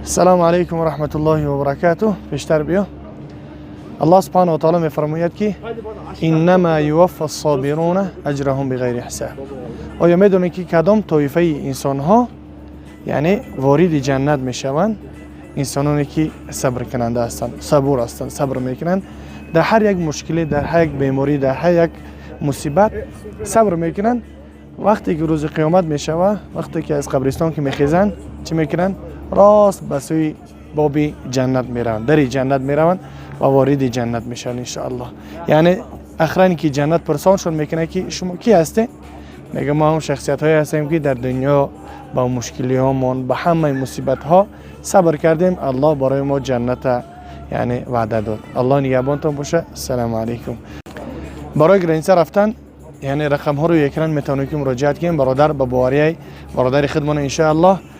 Салому алайкум ва раҳматуллоҳи ва баракатуҳ. Пештар биё. Аллоҳ субҳанаҳу ва таъоло мефармояд, ки إنما يوفى الصابرون أجرهم بغير حساب. Оё медонед, ки кадом тоифаи инсонҳо, яъне, вориди ҷаннат мешаванд? Инсононе ки сабркунанда ҳастанд, сабур ҳастанд, сабр мекунанд дар ҳар як мушкиле, дар ҳар як беморӣ, дар ҳар як мусибат сабр мекунанд. Вақте ки рӯзи қиёмат мешава, вақте ки аз қабристон ки мехезанд, чӣ мекунанд? Рост ба сӯи боби ҷаннат мераванд, дари ҷаннат мераванд ва вориди ҷаннат мешаванд, иншоаллоҳ. Яъне, охране ки ҷаннат пурсоншон мекунад, ки шумо кӣ ҳастед, мега: мо ҳам шахсиятҳое ҳастем, ки дар дунё ба мушкилиҳомон, ба ҳамаи мусибатҳо сабр кардем. Аллоҳ барои мо ҷанната, яъне, ваъда дод. Аллоҳ нигаҳбонтон боша. Ассалому алайкум. Барои граница рафтан, яъне, рақамҳо рӯи экран, метавонем ки муроҷиат кунем. Бародар ба боварияй бародари худмон, иншоаллоҳ.